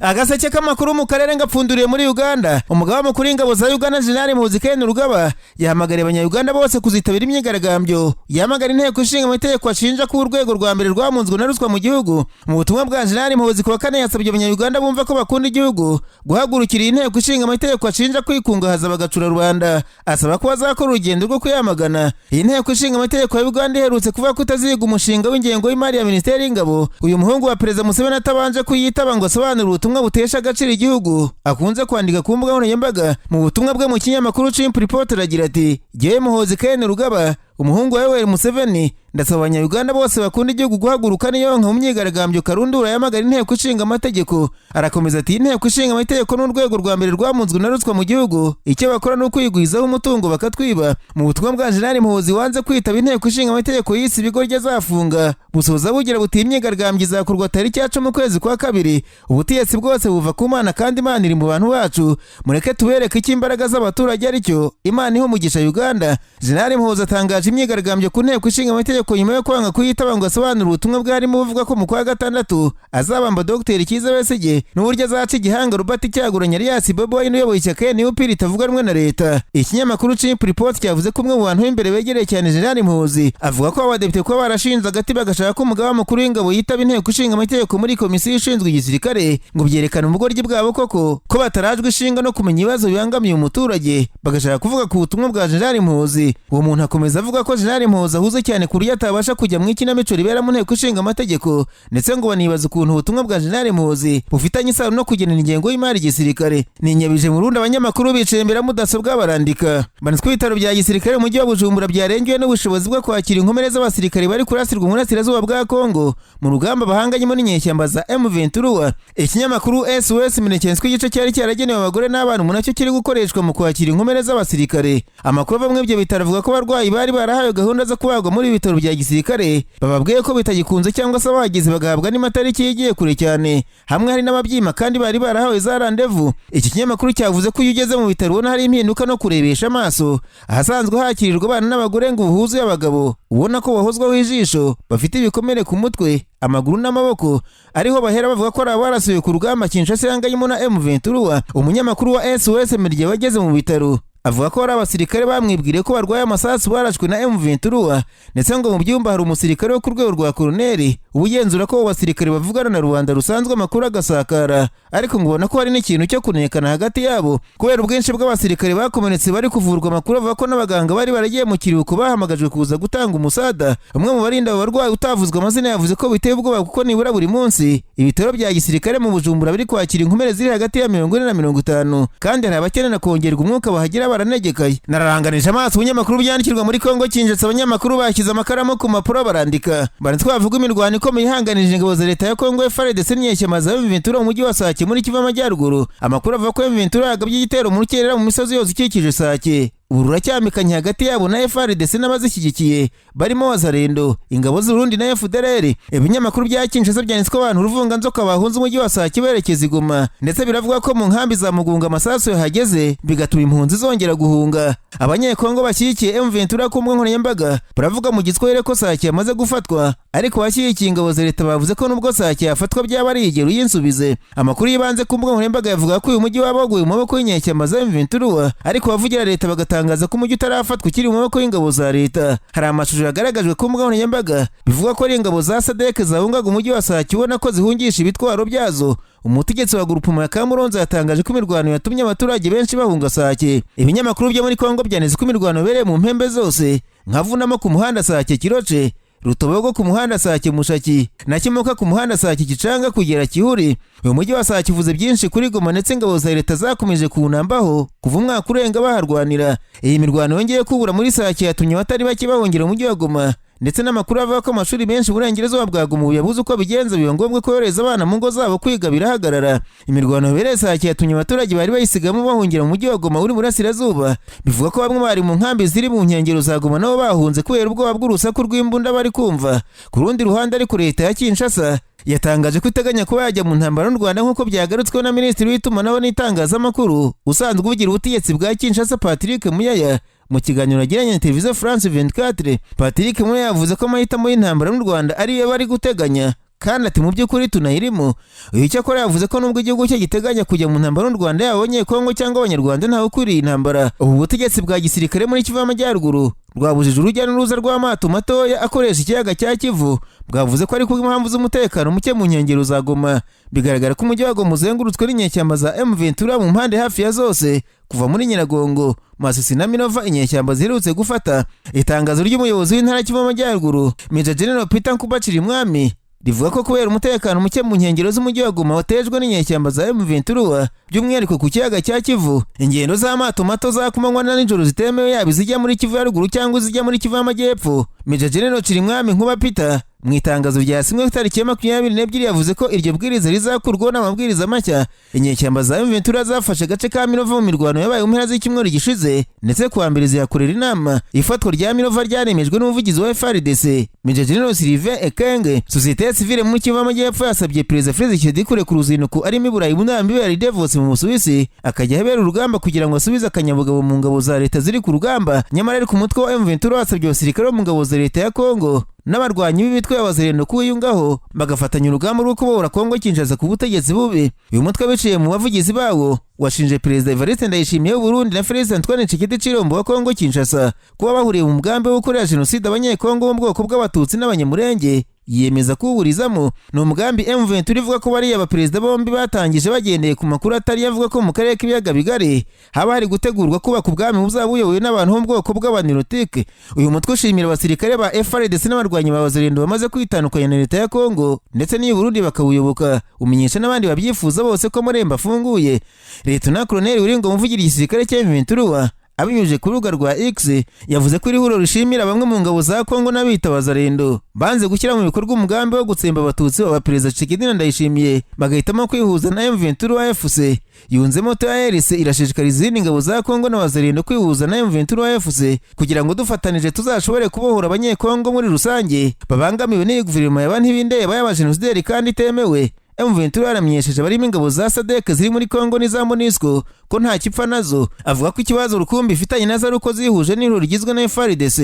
Agaseke k'amakuru mu karere ngapfunduriye muri Uganda. Umugaba mukuru w'ingabo za Uganda, Jenerali Muhoozi Kainerugaba, yahamagariye Abanyayuganda bose kuzitabira imyigaragambyo yamagana inteko ishinga amategeko ashinja ko urwego rwa mbere rwamunzwe na ruswa mu gihugu. Mu butumwa bwa Jenerali Muhoozi ku wa kane, yasabye Abanyayuganda bumva ko bakunda igihugu guhagurukira iyi nteko ishinga amategeko ashinja kwikungahaza bagacura rubanda, asaba ko bazakora urugendo rwo kuyamagana. Iyi nteko ishinga amategeko ya Uganda iherutse kuvuga ko itaziga umushinga w'ingengo y'imari ya minisiteri y'ingabo uyu muhungu wa Perezida Museveni atabanje kuyitaba ngo asobanure ubutumwa butesha agaciro igihugu akunze kwandika ku mbuga nkoranyambaga. Mu butumwa bwe mu kinyamakuru Chimp Report aragira ati: "Jyewe Muhoozi Kainerugaba, umuhungu wa Yoweri Museveni, ndasaba Abanyayuganda bose bakunda igihugu guhaguruka niyonka mu myigaragambyo karundura yamagana inteko ishinga amategeko." Arakomeza ati: "Inteko ishinga amategeko n'urwego rwa mbere rwamunzwe na ruswa mu gihugu. Icyo bakora ni ukwigwizaho umutungo bakatwiba." Mu butumwa bwa Jenerali Muhoozi wanze kwitaba inteko ishinga amategeko yise ibigo azafunga, busoza bugira buti: "Imyigaragambyo izakorwa tariki ya 10 ukwezi kwa kabiri. Ubutegetsi bwose buva ku Mana kandi Imana iri mu bantu bacu. Mureke tubereke icyo imbaraga z'abaturage aricyo. Imana iha umugisha Uganda." Jenerali Muhoozi atangaje imyigaragambyo ku nteko ishinga amategeko nyuma yo kwanga kuyitaba ngo asobanure ubutumwa bwarimo buvuga ko mu kwa gatandatu azabamba Dr Kizza Besigye n'uburyo azaca igihanga Robert Kyagulanyi alias Bobi Wine uyoboye ishyaka NUP ritavuga rumwe na leta. Ikinyamakuru Chimp Report cyavuze ko umwe mu bantu b'imbere begereye cyane Jenerali Muhoozi avuga ko abadepite kuba barashinze agati bagashaka ko umugaba mukuru w'ingabo yitaba inteko ishinga amategeko muri komisiyo ishinzwe igisirikare ngo byerekana ubugoryi bwabo koko, ko batarajwe ishinga no kumenya ibibazo bibangamiye umuturage, bagashaka kuvuga ku butumwa bwa Jenerali Muhoozi. Uwo muntu akomeza avuga ko Jenerali Muhoozi ahuze cyane ku buryo atabasha kujya mu ikinamico ribera mu nteko ishinga amategeko, ndetse ngo banibaza ukuntu ubutumwa bwa Jenerali Muhoozi bufitanye isano no kugenera ingengo y'imari igisirikare. Ni nyabije mu Rundi, abanyamakuru bicaye imbere ya mudasobwa barandika. Banditswe ibitaro bya gisirikare mu mujyi wa Bujumbura byarengewe n'ubushobozi bwo kwakira inkomere z'abasirikare bari kurasirwa mu burasirazuba bwa Kongo mu rugamba bahanganyemo n'inyeshyamba za M23. Ikinyamakuru SOS Minekenswe, igice cyari cyaragenewe abagore n'abana ubu nacyo kiri gukoreshwa mu kwakira inkomere z'abasirikare. Amakuru ava muri ibyo bitaro avuga ko abarwayi bari barahawe gahunda zo kubagwa muri ibi bitaro bya gisirikare bababwiye ko bitagikunze, cyangwa se abagize bagahabwa n'amatariki yigiye kure cyane, hamwe hari n'ababyima kandi bari barahawe za randevu. Iki kinyamakuru cyavuze ko iyo ugeze mu bitaro ubona hari impinduka no kurebesha amaso. Ahasanzwe hakirirwa abana n'abagore ngo uhuzuye abagabo ubona ko bahozwaho ijisho, bafite ibikomere ku mutwe, amaguru n'amaboko, ariho bahera bavuga ko ari abarasuye ku rugamba Kinshasa yanganyemo na M23. Umunyamakuru wa SOS Mirye bageze mu bitaro avuga ko hari abasirikare bamwibwiriye ko barwaye amasasu barashwe na M23, ndetse ngo mu byumba hari umusirikare wo ku rwego rwa koroneri ubugenzura ko abo basirikare bavugana na rubanda rusanzwe, amakuru agasakara, ariko ngo ubona ko hari n'ikintu cyo kunekana hagati yabo kubera ubwinshi bw'abasirikare bakomeretse bari kuvurwa. Amakuru avuga ko n'abaganga bari baragiye mu kiruhuko bahamagajwe kuza gutanga umusada. Umwe mu barinda abo barwayi utavuzwe amazina yavuze ko biteye ubwoba, kuko nibura buri munsi ibitaro bya gisirikare mu Bujumbura biri kwakira inkomere ziri hagati ya 40 na 50, kandi hari abakenera kongerwa umwuka bahagera baranegekaye. Nararanganije amaso ubunyamakuru byandikirwa muri Kongo Kinshasa, abanyamakuru bashyize amakaramu ku mpapuro barandika. Banditswe bavuga imirwano ikomeye ihanganije ingabo za leta ya Kongo FARDC n'inyeshyamba za M23 mu mujyi wa Sake muri Kivu Amajyaruguru. Amakuru avuga ko M23 yagabye igitero mu rukerera mu misozi yose ikikije Sake. Ubu ruracyamikanye hagati yabo na FARDC n'abazishyigikiye barimo Wazalendo, ingabo z'Urundi na FDLR. Ibinyamakuru bya Kinshasa byanditse ko abantu uruvunganzoka bahunze umujyi wa Sake berekeza i Goma, ndetse biravuga ko mu nkambi za Mugunga amasasu yahageze bigatuma impunzi zongera guhunga. Abanyekongo bashyigikiye M23 ku mbuga nkoranyambaga baravuga mu Giswahili ko Sake yamaze gufatwa, ariko abashyigikiye ingabo za leta bavuze ko nubwo Sake yafatwa byaba ari igero yinsubize. Amakuru yibanze ku mbuga nkoranyambaga yavuga ko uyu mujyi waba waguye mu maboko y'inyeshyamba za M23, ariko abavugira leta bagatangaza ko umujyi utarafatwa, ukiri mu maboko y'ingabo za leta. Hari amashusho yagaragajwe ku mbuga nkoranyambaga bivuga ko ari ingabo za SADC zahungaga umujyi wa Sake, ubona ko zihungisha ibitwaro byazo. Umutegetsi wa groupement ya Kamuronza yatangaje ko imirwano yatumye abaturage benshi bahunga Sake. Ibinyamakuru byo muri Kongo byanditse ko imirwano yabereye mu mpembe zose nka Vunamo ku muhanda Sake Kiroce, Rutobogo ku muhanda Sake Mushaki na Kimuka ku muhanda Sake Gicanga kugera Kihuri. Uyu mujyi wa Sake uvuze byinshi kuri Goma, ndetse ingabo za leta zakomeje kuwunambaho kuva umwaka urenga baharwanira. Iyi mirwano yongeye kubura muri Sake yatumye abatari bake bahungira mu mujyi wa Goma, ndetse n'amakuru avuga ko amashuri menshi burengerazuba bwa Goma ubu yabuze uko bigenza, biba ngombwa ko yohereza abana mu ngo zabo kwiga birahagarara. Imirwano yabereye Sake yatumye abaturage bari bayisigamo bahungira mu mujyi wa Goma uri burasirazuba. Bivuga ko bamwe bari mu nkambi ziri mu nkengero za Goma nabo bahunze kubera ubwoba bw'urusaku rw'imbunda bari kumva. Ku rundi ruhande ariko, leta ya Kinshasa yatangaje ko iteganya kuba yajya mu ntambara n'u Rwanda, nk'uko byagarutsweho na minisitiri w'itumanaho n'itangazamakuru usanzwe uvugira ubutegetsi bwa Kinshasa, Patrick Muyaya, mu kiganiro yagiranye na televiziyo France 24. Patrick Muyaya yavuze ko amahitamo y'intambara n'u Rwanda ariyo bari guteganya, Kandi ati mu by'ukuri tunayirimo. Uyu cyakora yavuze ko nubwo igihugu cye giteganya kujya mu ntambara n'u Rwanda, yaba Abanyekongo cyangwa Abanyarwanda, ntawe ukwiriye intambara. Ubu butegetsi bwa gisirikare muri Kivu y'Amajyaruguru rwabujije urujya n'uruza rw'amato matoya akoresha ikiyaga cya Kivu. Bwavuze ko ari kubw'impamvu z'umutekano muke mu nkengero za Goma. Bigaragara ko umujyi wa Goma uzengurutswe n'inyeshyamba za M23 mu mpande hafi ya zose, kuva muri Nyiragongo, Masisi na Minova inyeshyamba ziherutse gufata. Itangazo ry'umuyobozi w'intara Kivu y'Amajyaruguru, Major General Peter Nkuba Cirimwami, rivuga ko kubera umutekano muke mu nkengero z'umujyi wa Goma watejwe n'inyeshyamba za M23, by'umwihariko ku kiyaga cya Kivu, ingendo z'amato mato za kumanywa na nijoro zitemewe, yaba izijya muri Kivu ya ruguru cyangwa izijya muri Kivu y'Amajyepfo. Major General Cirimwami Nkuba Peter, mu itangazo ryasinywe tariki ya 22, yavuze ko iryo bwiriza rizakurwaho n'amabwiriza mashya. Inyeshyamba za M23 zafashe agace ka Minova mu mirwano yabaye mu mpera z'icyumweru gishize, ndetse kuwa mbere zihakorera inama. Ifatwa rya Minova ryaremejwe n'umuvugizi wa FARDC, Major General Sylvain Ekenge. Sosiyete sivile mu Kivu y'Amajyepfo yasabye Perezida Felix Tshisekedi kureka uruzinduko arimo i Burayi mu nama ibera i Davos mu Busuwisi, akajya ahabera urugamba kugira ngo asubize akanyabugabo mu ngabo za leta ziri ku rugamba. Nyamara ariko umutwe wa M23 wasabye abasirikare bo mu ngabo za leta ya Kongo n'abarwanyi b'imitwe y'Abazalendo kuwiyungaho, bagafatanya urugamba rwo kubohora Kongo Kinshasa ku butegetsi bubi. Uyu mutwe, biciye mu bavugizi bawo, washinje Perezida Evariste Ndayishimiye w'u Burundi na Felix Antoine Tshisekedi Tshilombo wa Kongo Kinshasa kuba bahuriye mu mugambi wo gukorera jenoside Abanyekongo bo mu bwoko bw'Abatutsi n'Abanyamurenge, yiyemeza kuwuburizamo. Ni umugambi M23 ivuga ko bariya baperezida bombi batangije bagendeye ku makuru atari avuga ko mu karere k'ibiyaga bigari haba hari gutegurwa kubaka ubwami buzaba buyobowe n'abantu bo mu bwoko bw'Abanilotike. Uyu mutwe ushimira abasirikare ba FARDC n'abarwanyi ba Wazalendo bamaze kwitandukanya na leta ya Kongo ndetse n'iyu Burundi bakawuyoboka, umenyesha n'abandi babyifuza bose ko amarembo afunguye. Leta Colonel Uringo, umuvugira igisirikare cya M23, abinyujije ku rubuga rwa X, yavuze ko iri huriro rishimira bamwe mu ngabo za Kongo n'abita Abazalendo banze gushyira mu bikorwa umugambi wo gutsemba Abatutsi wa Perezida Tshisekedi na Ndayishimiye, bagahitamo kwihuza na M23 AFC. Yunzemo TARC irashishikariza izindi ngabo za Kongo n'Abazalendo kwihuza na M23 AFC kugira ngo dufatanije tuzashobore kubohora Abanyekongo muri rusange babangamiwe n'iyi guverinoma ya Ntibindeba y'abajenosideri kandi itemewe. M23 yaramenyesheje abarimo ingabo za SADC ziri muri Kongo n'iza MONUSCO ko nta kipfa nazo, avuga ko ikibazo rukumbi ifitanye nazo ari uko zihuje n'ihuriro rigizwe na FARDC,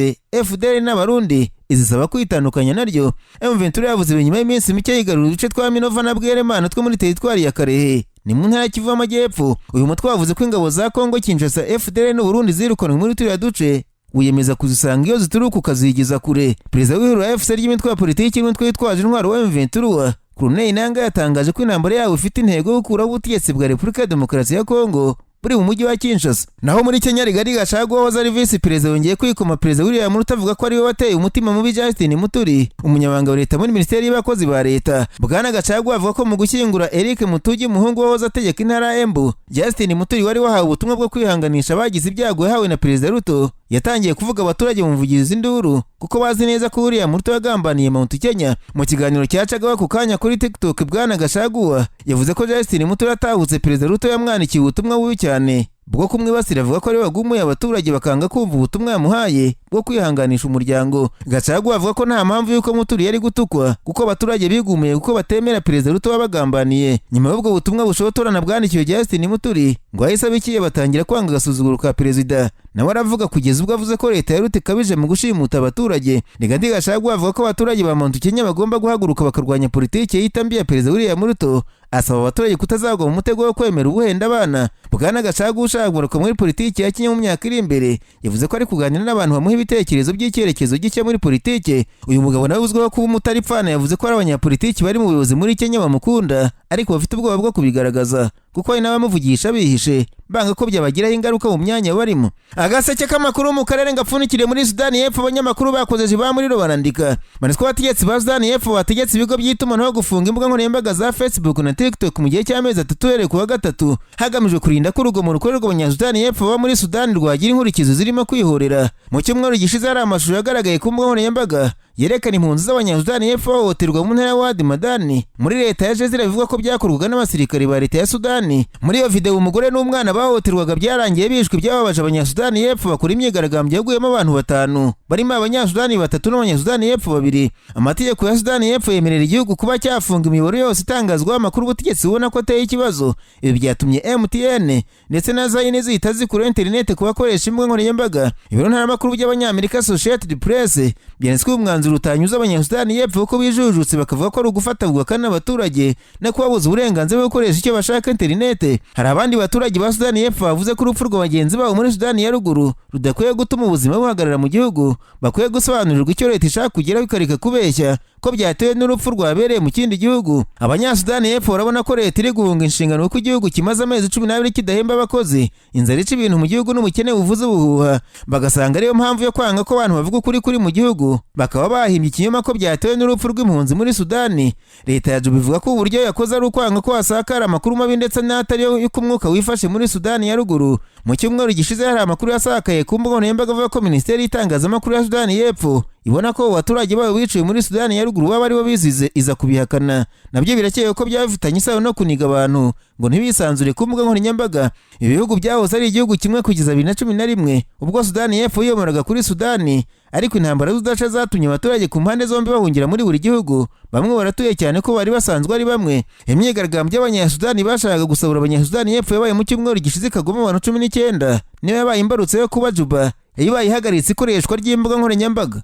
FDLR n'Abarundi, izisaba kwitandukanya naryo. M23 yavuze ibi nyuma y'iminsi mike yigarura uduce twa Minova na Bweremana two muri teritwari ya Kalehe, ni mu ntara ya Kivu y'Amajyepfo. Uyu mutwe wavuze ko ingabo za Kongo Kinshasa, FDLR n'u Burundi zirukanwe muri turiya duce, wiyemeza kuzisanga iyo zituruka ukazigiza kure. Perezida w'ihuriro AFC ry'imitwe ya politiki n'umutwe witwaje intwaro wa M23, Corneille Nangaa, yatangaje ko intambara yabo ifite intego yo gukuraho ubutegetsi bwa Repubulika ya Demokarasi ya Kongo buri mu mujyi wa Kinshasa. Naho muri Kenya, Rigathi Gachagua wahoze ari visi perezida yongeye kwikoma Perezida William Ruto, avuga ko ariwe wateye umutima mubi Justin Muturi, umunyamabanga wa leta muri minisiteri y'abakozi ba leta. Bwana Gachagua avuga ko mu gushyingura Eric Mutugi, umuhungu wahoze ategeka intara ya Embu, Justin Muturi wari wahawe ubutumwa bwo kwihanganisha abagize ibyago yahawe na Perezida Ruto, yatangiye kuvuga abaturage bamuvugiriza induru kuko bazi neza ko William Ruto yagambaniye Mount Kenya. Mu kiganiro cyacagaho ako kanya kuri TikTok, Bwana Gachagua yavuze ko Justin Muturi atahutse Perezida Ruto yamwandikiye ubutumwa bubi cyane bwo kumwibasira, avuga ko ari wagumuye abaturage bakanga kumva ubutumwa yamuhaye bwo kwihanganisha umuryango. Gachagua avuga ko nta mpamvu y'uko Muturi yari gutukwa, kuko abaturage bigumuye kuko batemera Perezida Ruto wabagambaniye. Nyuma y'ubwo butumwa bushotorana bwandikiwe Justin Muturi, ngo ahise abikiye batangira kwanga agasuzuguro ka perezida, nawe aravuga kugeza ubwo avuze ko leta ya Ruto ikabije mu gushimuta abaturage. Rigathi Gachagua avuga ko abaturage ba Mount Kenya bagomba guhaguruka bakarwanya politiki y'itambi ya Perezida William Ruto, asaba abaturage kutazagwa mu mutego wo kwemera ubuhenda abana. Bwana Gachagua ushaka kugaruka muri politiki ya Kenya mu myaka iri imbere, yavuze ko ari kuganira n'abantu bamuha ibitekerezo by'icyerekezo gishya muri politiki. Uyu mugabo nawe uzwiho kuba umutaripfana yavuze ko hari abanyapolitiki bari mu buyobozi muri Kenya bamukunda ariko bafite ubwoba bwo kubigaragaza, kuko hari n'abamuvugisha bihishe banga ko byabagiraho ingaruka mu myanya barimo. Agaseke k'amakuru mu karere ngapfunikiriye muri Sudani y'Epfo. Abanyamakuru bakoze ba muri barandika manitswe abategetsi ba Sudani y'Epfo bategetse ibigo by'itumanaho gufunga imbuga nkoranyambaga za Facebook na TikTok mu gihe cy'amezi 3 uhereye ku wa gatatu, hagamijwe kurinda ko urugomo rukorerwa Abanyasudani y'Epfo baba muri Sudani rwagira inkurikizi zirimo kwihorera. Mu cyumweru gishize hari amashusho yagaragaye ku mbuga nkoranyambaga yerekana impunzi z'Abanyasudani y'Epfo bahohoterwa mu ntara ya Wadi Madani muri leta ya Jezira, bivugwa ko byakorwaga n'abasirikare ba leta ya Sudani. Muri iyo video, umugore n'umwana bahohoterwaga byarangiye bishwe. Byababaje Abanyasudani y'Epfo, bakora imyigaragambyo yaguyemo abantu batanu, barimo Abanyasudani batatu n'Abanyasudani y'Epfo babiri. Amategeko ya Sudani y'Epfo yemerera igihugu kuba cyafunga imiyoboro yose itangazwaho amakuru ubutegetsi bubona ko ateye ikibazo. Ibi byatumye MTN ndetse na Zain zihita zikuraho interineti ku bakoresha imbuga nkoranyambaga. Ibiro ntaramakuru by'Abanyamerika Associated Press byanditswe umwanzuro. umwanzuro utanyuze Abanyasudani y'Epfo, kuko bijujutse bakavuga ko ari ugufata kandi abaturage no kubabuza uburenganzira bwo gukoresha icyo bashaka, interinete. Hari abandi baturage ba Sudani y'Epfo bavuze ko urupfu rwa bagenzi babo muri Sudani ya Ruguru rudakwiye gutuma ubuzima buhagarara mu gihugu. Bakwiye gusobanurirwa icyo leta ishaka kugeraho, ikareka kubeshya ko byatewe n'urupfu rwabereye mu kindi gihugu. Abanyasudani y'Epfo barabona ko leta iri guhunga inshingano, kuko igihugu kimaze amezi 12 kidahemba abakozi, inzara ica ibintu mu gihugu n'ubukene buvuze ubuhuha, bagasanga ariyo mpamvu yo kwanga ko abantu bavuga ukuri kuri mu gihugu, bakaba bahimbye ikinyoma ko byatewe n'urupfu rw'impunzi muri Sudani. Leta ya Juba ivuga ko uburyo yakoze ari ukwanga ko hasakara amakuru mabi ndetse n'atari yo y'uko umwuka wifashe muri Sudani ya Ruguru. Mu cyumweru gishize hari amakuru yasakaye ku mbuga nkoranyambaga avuga ko Minisiteri y'Itangazamakuru ya Sudani y'Epfo ibona ko abaturage bayo biciwe muri Sudani ya Ruguru baba aribo bizize, iza kubihakana. Nabyo birakekwa ko byaba bifitanye isano no kuniga abantu ngo ntibisanzure ku mbuga nkoranyambaga. Ibi bihugu byahoze ari igihugu kimwe kugeza 2011, ubwo Sudani y'Epfo yiyomoraga kuri Sudani, ariko intambara z'udaca zatumye abaturage ku mpande zombi bahungira muri buri gihugu. Bamwe baratuye cyane ko bari basanzwe ari bamwe. Imyigaragambyo y'Abanyasudani bashakaga gusabura Abanyasudani y'Epfo yabaye mu cyumweru gishize, ikagwamo abantu 19, niyo yabaye imbarutso yo kuba Juba ibaye ihagaritse ikoreshwa ry'imbuga nkoranyambaga.